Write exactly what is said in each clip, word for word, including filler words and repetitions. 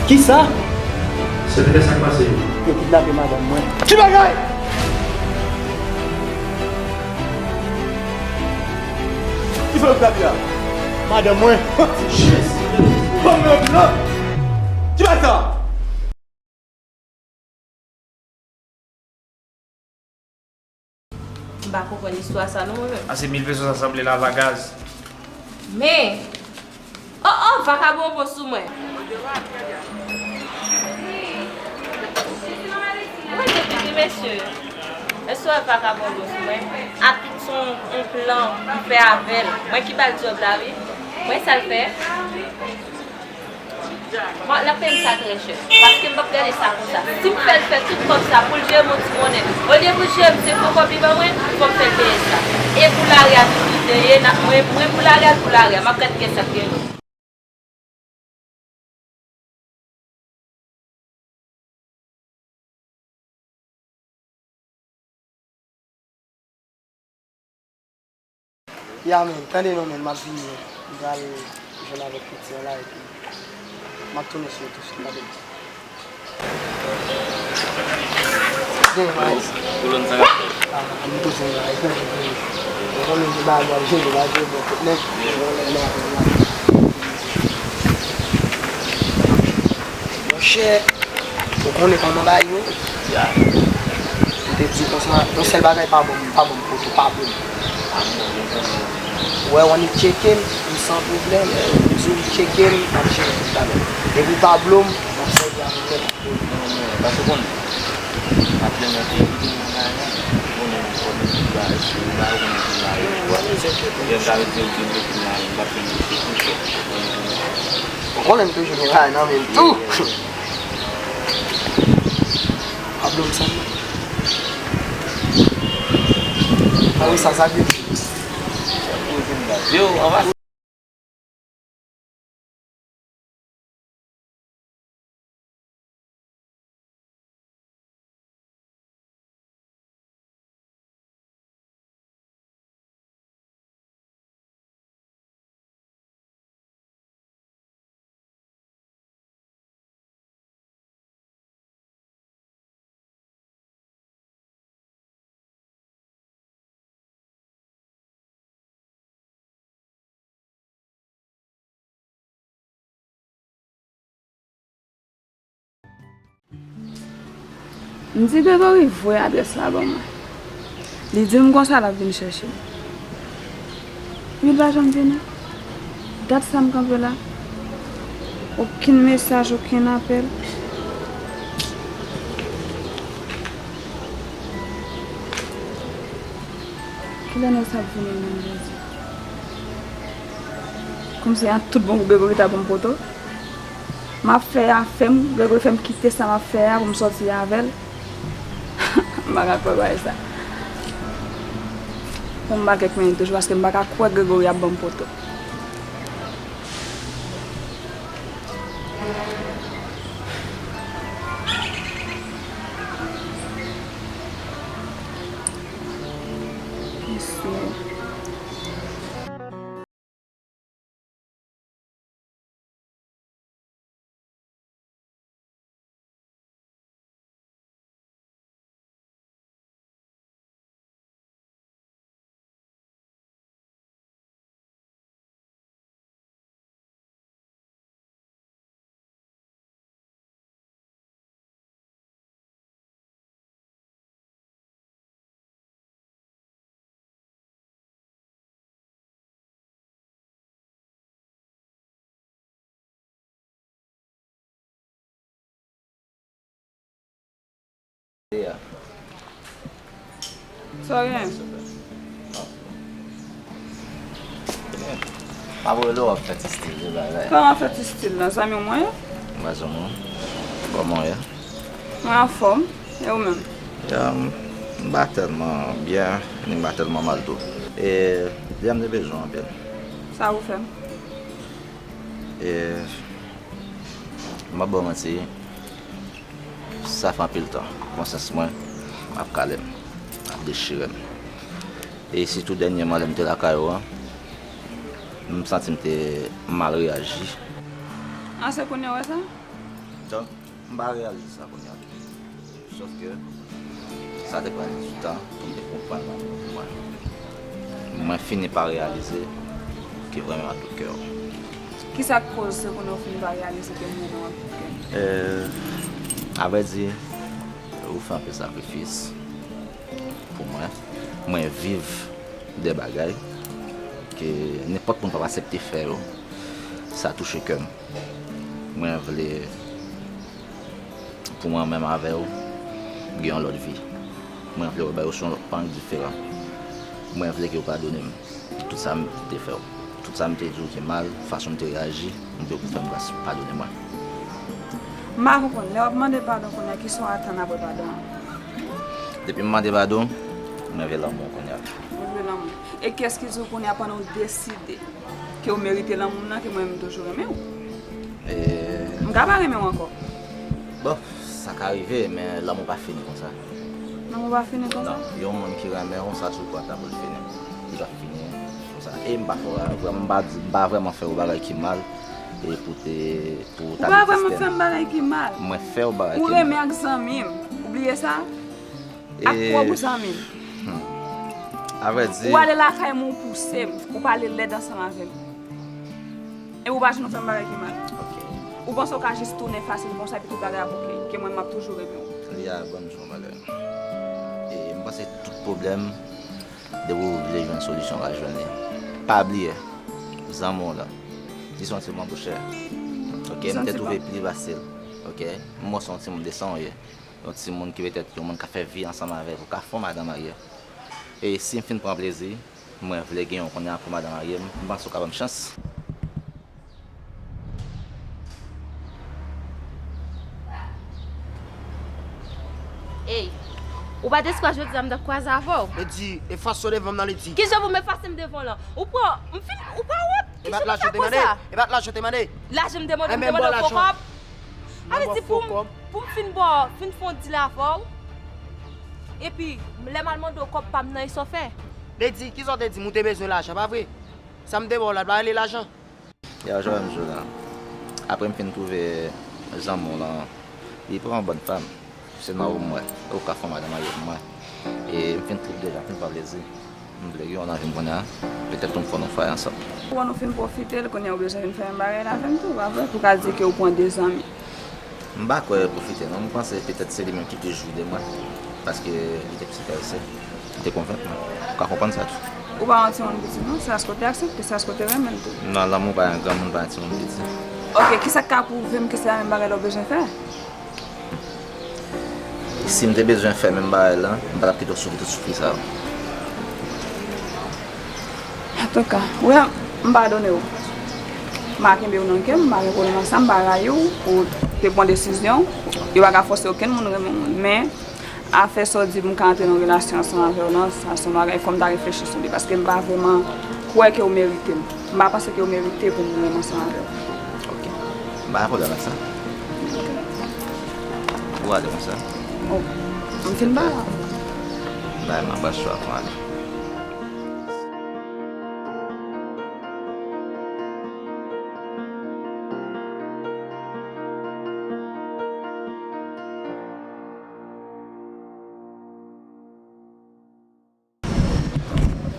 Kisa? Sèvitè, sa k pase? Yo kidnape madanm mwen. Ki bagay? Kisa yo kidnape a? Madanm mwen. Jezi. Ban m yon lòt. Ki bagay sa? M pa konprann istwa sa non, mwen menm. A se mil peso sa sanble lava gaz. Men, oh, oh, vakabon bon sou mwen. Mwen di pitit mesye, èske w wè vakabon bon sou mwen? A tout se yon, yon plan m fè avè l. Mwen ki ba l djòb la, wi. Mwen sa l fè. Bon, l ap peye m sa trè chè, paske m p ap gade sa konsa. Si m fè l fè tout kòb sa pou l jere m yon ti monnen, olye pou l jere m senk kòb li ban mwen, fò m fè l peye sa. E pou lari a tou, li te ye, n ap, mwen, mwen pou lari a, l pou lari a, m ap gade kiyès k ap genyen. Ya, men, tande non, men, m ap vini, men. M pral jwenn avèk piti an la, epi m ap tounen sou yo tousuit, tande. Gen, guys. Kolòn sa k ap fèt. Ah, m poze la, e konn jwe. Ou konnen se bagay m ap jere, m ap jere bò kot nèg. Monchè, ou konnen kòman bagay yo? Ya. M te di konsa, yon sèl bagay pa bon, pa bon poto, pa bon. Ou wè, w annik tcheke m, m san pwoblèm. M di w tcheke m, m ap jere tout bagay. Depi w pa blo m, m ap sèvi avèk tèt. Non, non, paske w konnen, m ap plenyen te konnen m pa konnen ki bagay, si m pa konnen ki bagay, ou wè. Ebyen, m ta vle di w ki m te konnen m pa konnen ki se pou fè. Ou konnen m toujou gen bagay nan men m tou. Pablo m sanm. A wi, sa, sa k di? Yo, anba. M di Gregory voye adrès la ban mwen. Li di m konsa l ap vin chèche m. Epi l pa janm vini. Dat sa m kanpe la. Okenn mesaj, okenn apèl. Kilè nèg sa ap vini menm jodi? Kòmsi an tout bon Gregory ta ban m poto. M ap fè afè m, Gregory fè m kite sa m ap fè a pou m sòti avè l. M pa ka kwè bagay sa. Fò m ba kèk minit toujou paske m pa ka kwè Gregory ap ban m poto. Mesye. Sa w gen? M ap rele w ap fè ti stil, se bagay. Kòman fè ti stil nan zanmi w mwen? Mwen zanmi w. Kòman w ye? Mwen anfòm. E ou menm? Ya, m pa tèlman byen, ni m pa tèlman mal tou. E, ya, m te bezwen w anpil. Sa ou fè m? E, m ap ba w manti, sa fè anpil tan konsyans mwen ap kale m, ap dechire m. E sitou dènyèman lè m te lakay ou an, m santi m te mal reyaji. A, se kounye a w wè sa? M pa reyalize sa kounye a. Sòf ke sa te pran ditan pou m te konprann lanmou pou mwen. Mwen fini pa reyalize ke w renmen m ak tout kè w. Kisa k koz se kounye a w fin pa reyalize ke m renmen w ak tout kè m? Euh, avrèdi, ou fè anpil sakrifis pou mwen. Mwen viv de bagay ke nenpòt moun p ap aksepte fè yo. Sa touche kè m. Mwen vle pou mwen menm avè w gen yon lòt vi. Mwen vle wè bagay yo sou yon lòt ang diferan. Mwen vle ke w padone m tout sa m te fè w. Tout sa m te di w ki mal, fason m te reyaji, m vle pou w fè m gras, padone mwen. M pa konprann. Lè w ap mande padon kounye a, kisa w atann apre padon an? Depi m mande padon, mwen vle lanmou kounye a. Ou vle lanmou. E kiyès ki di w kounye a pandan w deside ke w merite lanmou m nan, ke mwen menm m toujou renmen w? E, m ka pa renmen w ankò. Bon, sa ka rive, men lanmou pa fini konsa. Lanmou pa fini konsa? Non, yon moun ki renmen w, sa toujou ap tann pou l fini. Li p ap fini konsa. E m pa fè w, m pa di, m pa vrèman fè w bagay ki mal, e pou te, pou w ta triste. Ou pa vrèman fè m bagay ki mal. Mwen fè w bagay ki mal. Ou renmen ak zanmi m. Ou bliye sa? Ak pwòp zanmi m. Hmm. Avrèdi. Ou ale lakay mwen, ou pouse m. Ou pale lèd ansanm avè m. E ou pa janm fè m bagay ki mal. Ok. Ou panse w ka jis tounen fasil konsa epi tout bagay ap ok. Ke mwen, m ap toujou renmen w. Li a bon jan valè. E m panse tout pwoblèm, depi w vle jwenn solisyon, w ka jwenn li. Pa bliye, zanmi w lan, li se yon timoun, monchè. Ok, m te twouve pli fasil. Ok, m wè se yon timoun de san w ye. Yon timoun ki petèt yon moun ka fè vi ansanm avè w, ou ka fè yon madanm marye. E si m fin pran plezi, mwen vle gen yon kounye a pou madanm marye m, m panse w ka ban m chans. Ey, ou pa t espwa jodi a m t ap kwaze avè w? Lady, efase w devan m nan, Lady. Kijan pou m efase m devan w lan? Ou pran, m fin, ou pa wont? Kijan pou fè konsa? E pa t lajan w te mande? E pa t lajan w te mande? Lajan m te mande, m te mande w fo kòb. Sa vle di pou m, pou m fin ba w, fin fè yon deal avè w. Epi, lè m al mande w kòb pa m nan, e sa w fè? Lady, kisa w te di m? Ou te bezwen lajan, pa vre? Sa m te ba w la, pa rele lajan. Ya, jan m di w la. Apre m fin twouve zanmi w lan, li pran yon bòn fanm. Se nan ou m wè. Ou ka fè yon madanm marye pou mwen. E m fin trip deja, m fin pran plezi. M vle gen yon nan vi m kounye a. Petèt tou m fè nou fè ansanm. Bon, nou fin pwofite l, kounye a ou bezwen vin fè menm bagay la avè m tou, pa vre? Pou ka di ke ou pran de zanmi. M pa kwè pwofite non, m panse petèt se li menm ki te jwi de mwen. Paske li te plis enterese. Li te konvenk mwen. Ou ka konprann sa tou. Ou pa yon timoun piti non, se paske w te aksepte, se paske w te renmen l tou. Non, lanmou pa yon granmoun, pa yon timoun piti. Ok, kisa k ka pwouve m ke se menm bagay la w bezwen fè? Si m te bezwen fè menm bagay la, m pa t ap kite w soufri tout soufri sa yo. Antouka, ou wè, m padone w. M pa kenbe w nan kè m, m pa gen pwoblèm ak sa, m pa rayi w pou w te pran desizyon. Yo pa ka fòse okenn moun renmen w, men afè sa w di m ka antre nan relasyon ansanm avè w lan, sa se yon bagay fò m ta reflechi sou li, paske m pa vrèman kwè ke w merite m. M pa panse ke w merite pou m renmen ansanm avè w. Ok. M pa gen pwoblèm ak sa. Ok. Ou ale konsa. Oh, m fin ba la. Bay m anba chwa pou ale.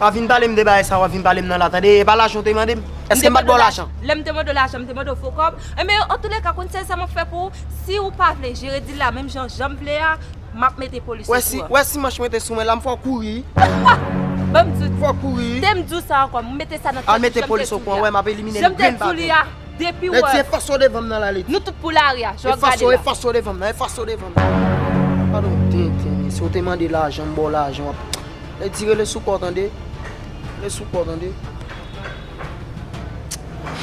Pa vin pale m de bagay sa, w ap vin pale m nan la, tande. E pa lajan w te mande m? Èske m pa t ba w lajan? Lè m te mande w lajan, m te mande w fo kòb. Enben, antouleka, konn se sa m ap fè pou ou. Si ou pa vle jere deal la menm jan, jan m vle a, m ap mete polis sou ou. Wè si, wè si manch mwen te sou mwen la, m fè w kouri. Ban m di w. Fè w kouri. Te m di w sa ankò, m mete sa nan tèt ou. Al mete polis sou kont ou, wè, m ap elimine l grenn pa grenn. Jan m te di w li a, depi w wè. Lady, efase w devan m nan la, Lady. Nou tout pou lari a, jan w ap gade la. Efase w devan m nan, efase w devan m nan. Padon, tenten, si w te mande lajan, m ba w lajan, w ap Lady, rele sou kò w tande. Rele sou kò w tande.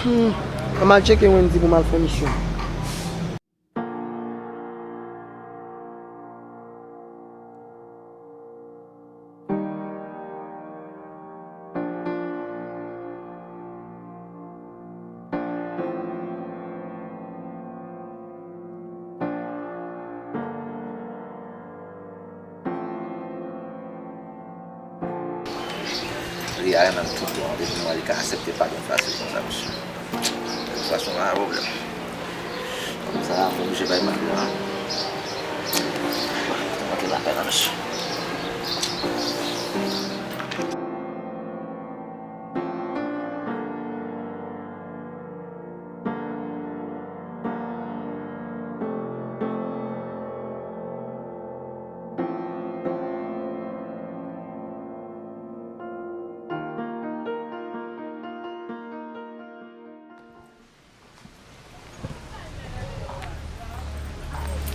Hmm. An m al tcheke Wendy pou m al fè misyon. Li a renmen m tout bon, depi m wè li ka aksepte padon fasil konsa, mesye. Sa se yon pwoblèm. Sa la, fò misye bay manti la. Bon, antre lakay la, mesye.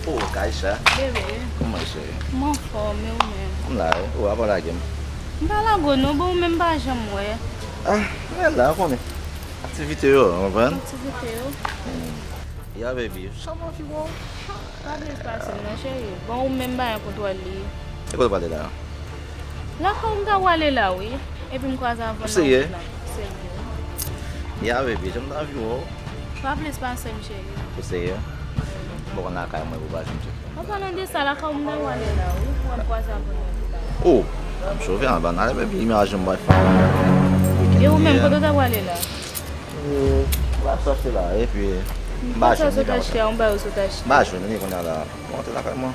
Oh, Kaïsha. Bebe. Kòman w, cheri? M anfòm, e ou menm? M la wi. Ou a pa lage m? M pa lage w non, bon, ou menm m pa janm wè. Ah, mwen la, ou konnen. Aktivite yo, ou konprann? Aktivite yo. Hmm. Ya, baby, sa m anvi wè w. Pa blese pase m non, cheri. Bon, ou menm pa gen kontwòl li. E kote w prale la? Lakay ou m ta prale la, wi. Epi m kwaze avè w nan wout la. Ou serye? Serye. Ya, baby, jan m ta anvi wè w. Pa blese pase m, cheri. Ou serye? Bon, lakay mwen, ou pa janm cheke. An palan de sa, lakay ou m ta prale la, wi. Pou m kwaze avè w nan wout la. Oh, m chove anba nan, baby, imajine m bay fanm. E ou menm, kote w ta prale la? Hmm, m ap chache la, epi m pa jwenn li, m pa jwenn li kounye a la. Mwen antre lakay mwen.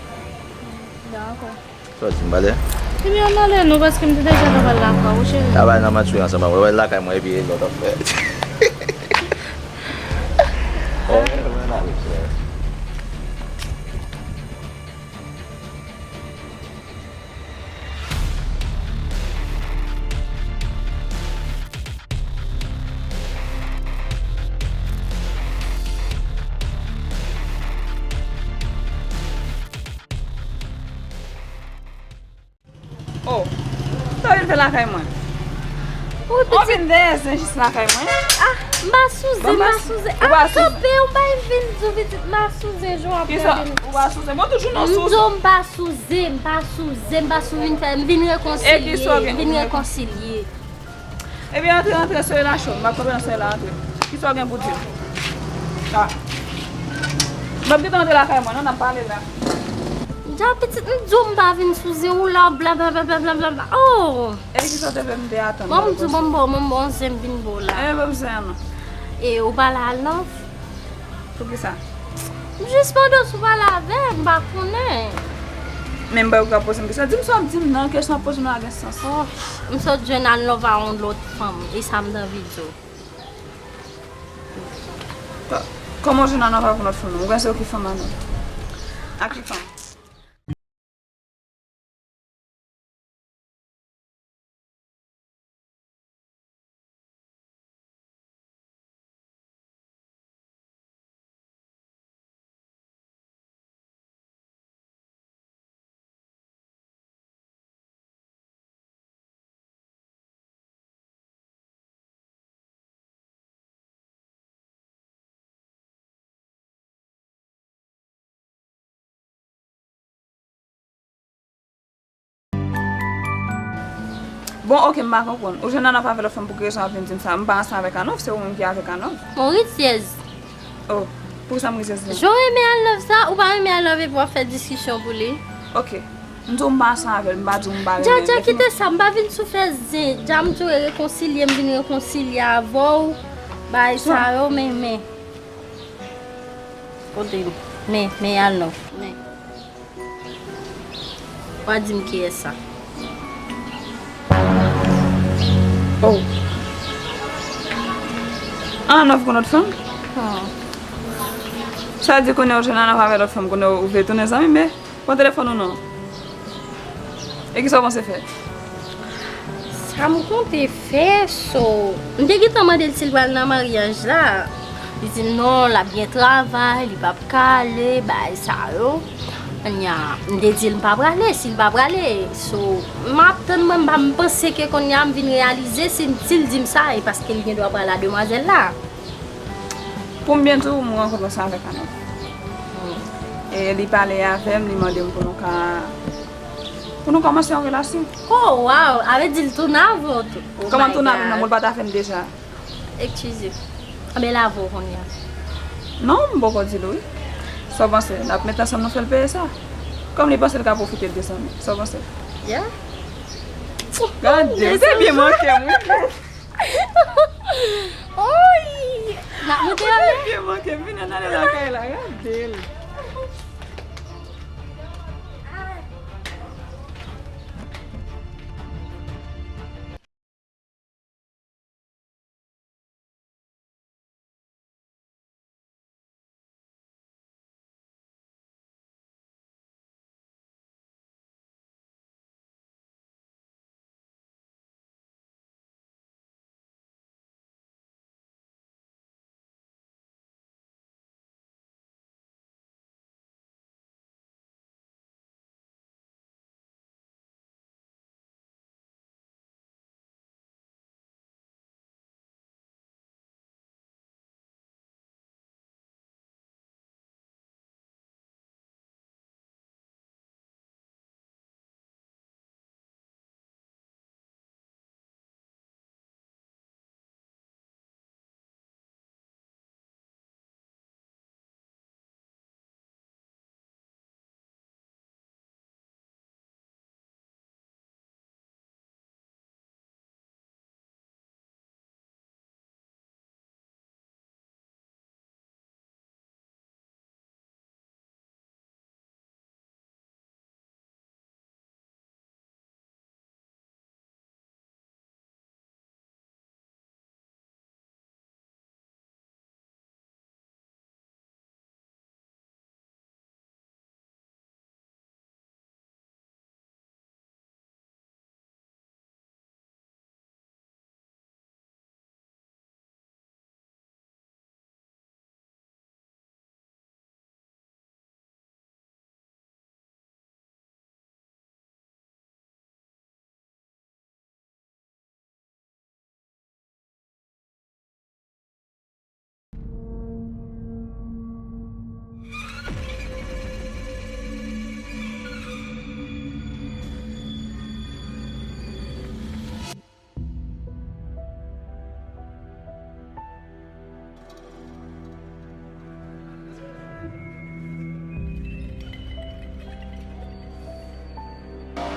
Dakò. Sa w di m, m ale? Ebyen, ann ale non, paske m te deja nan bal lakay ou, cheri. Travay nan manti ansanm avè w, lakay mwen, epi lòt ap fè. Oh, mwen ale, cheri. Oh, sa w vin fè lakay mwen? Ou vin dèyè zen jis lakay mwen? Ah, m pa sou zen, m pa sou zen. Ah, kanpe, ou bay vin di w pitit, m pa sou zen, jan w ap gade m. Ou pa sou zen? Mwen toujou nan sou zen. M di w m pa sou zen, m pa sou zen, m pa sou vin fè, m vin rekonsilye, m vin rekonsilye. Ebyen, antre, antre, soleil la cho, m ap kanpe nan soleil la, antre. Kisa w gen pou di m? Ah. M ap gentan antre lakay mwen, non, n ap pale la. Dja pitit, m di w m pa vin sou zen, ou la, blablabla. Oh! E kisa w te vle m te atann? Bon, m di w, bon, m ba w, bon, m ba w zen, m vin ba w la. E, bon, m zen an non. E, ou pa la al non? Poukisa? M jis mande w si w pale avè l, m pa konnen. Men m pa wè w ka poze m kesyon. Di m sa w ap di m nan, kesyon w ap poze m nan pa gen sans. Oh, m sot jwenn Alnova yon lòt fanm, e sa m t anvi di w. Kòman w jwenn Alnova pou lòt fanm nan? Ou panse w ki fanm Alnova? A ki fanm? Bon, oke, m pa konprann. Ou jwenn Anòf avè lòt fanm, pou ki rezon w ap vin di m sa? M pa ansanm avèk Anòf, se ou menm ki avèk Anòf. Bon, rizyèz. Oh, poukisa m rizyèz la? Jan w renmen Alnòf sa, ou pa renmen Alnòf epi w ap fè diskisyon pou li? Oke. M di w m pa ansanm avè l, m pa di w m pa renmen l. Dja, dja, kite sa, m pa vin sou fè zen. Dja m di w rekonsilye, m vin rekonsilye avè w. Bagay sa yo, men, men. Kote m? Men, men Alnòf. Men. W a di m kiyès sa. Oh. Anòf gon lòt fanm? Hmm. Sa di kounye a w jwenn Anòf avè lòt fanm, kounye a w vle tounen zanmi, men pran telefòn ou non. E kisa w panse fè? Sa m konte fè, so, m te gentan mande l si l pral nan maryaj la. Li di m non, l ap gen travay, li p ap ka ale, bagay sa yo. Kounye a, m te di l m pa prale, si l pa prale. So, m ap tann mwen, m pa, m panse ke kounye a m vin reyalize, si, si l di m sa, e paske l gen dwa pral a demwazèl la. Pou m byen di w, m rankontre ansanm avèk Anòf. E li pale avè m, li mande m pou nou ka, pou nou kòmanse yon relasyon. Oh, waw! A vle di l tounen avè w tou. Oh my God. Kòman tounen avè m nan, bon, l pa ta fè m deja? Eskize. Anben, l avè w kounye a. Non, m poko di l wi. Sa w panse? N ap met ansanm, nou fè l peye sa. Kòm li panse l ka pwofite l de zanmi. Sa w panse? Yeah. Gade, se byen manke m wi. Oy! N ap monte ale. Pye manke, vin ann ale lakay la, gade l.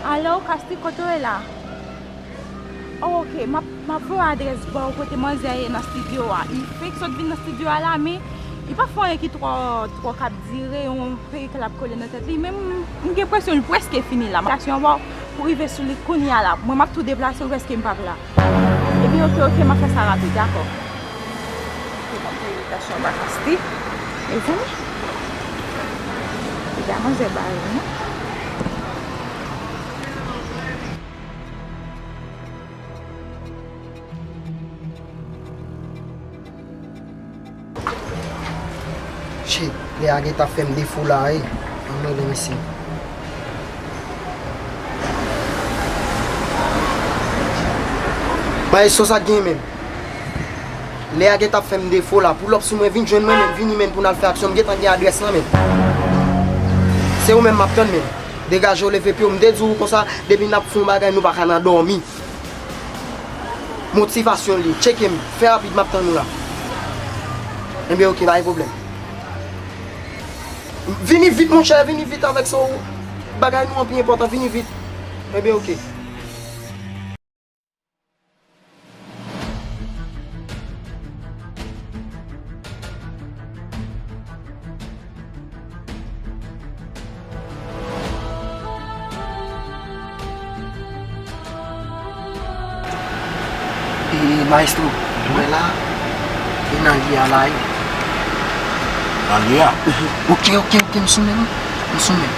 Alo, Kasti, kote w ye la? Oh, ok, m ap, m ap voye adrès ba w kote manzè ye nan estidyo a. Li fenk sot vin nan estidyo a la, men li pa fè anyen ki twò, twò k ap dire, yon perik l ap kole nan tèt li. Men m, m gen enpresyon li prèske fini la. M ap pou rive sou li kounye a la. Mwen, m ap tou deplase, ou rèske m p ap la. Ebyen, ok, ok, m ap fè sa rapid, dakò. Ok, m ap voye envitasyon ba Kasti. Mezanmi. Gade manzè ba yo, non? Shit, Lea gentan ap fè m defo la, wi. Anmwey, mesye. Maestro, sa k gen menm? Lea gentan ap fè m defo la. Pull up sou mwen, vin jwenn mwen menm, vini menm pou n al fè aksyon. M gentan gen adrès lan menm. Se ou menm m ap tann menm. Degaje w, leve pye w. M te di w konsa, depi n ap fè yon bagay, nou pa ka nan dòmi. Motivasyon li. Tcheke m. Fè rapid, m ap tann ou la. Enben, ok, pa gen pwoblèm. Vini vit, monchè, vini vit avèk sa w. Bagay nou an pi enpòtan, vini vit. Enben, ok. E, maestro, mwen la, e nan lye a la, wi. Nan lye a? Mhm. Ok, ok, ok, m sou men, wi. M sou men.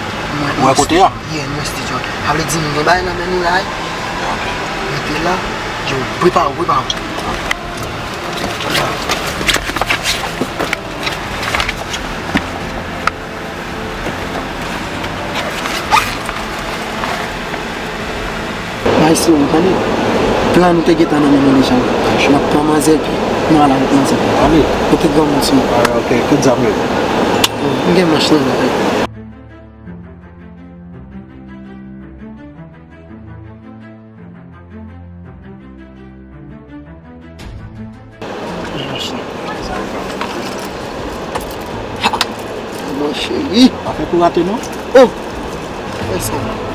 Ou wè kote a? Yeah, nou estidyo. Sa vle di nou gen bagay nan men nou la, wi. Ok. Rete la. Yo, prepare w, prepare w. Maestro, ou tande? Plan nou te gentan nan men nou deja. N ap pran manzè, epi nou al avèk manzè. Ale. Ok, granmoun sou mwen. Ah, ok, tout zam yo. M gen manch nan men. Mon cheri. Pa fè kou rate non. Oh! Fè sa.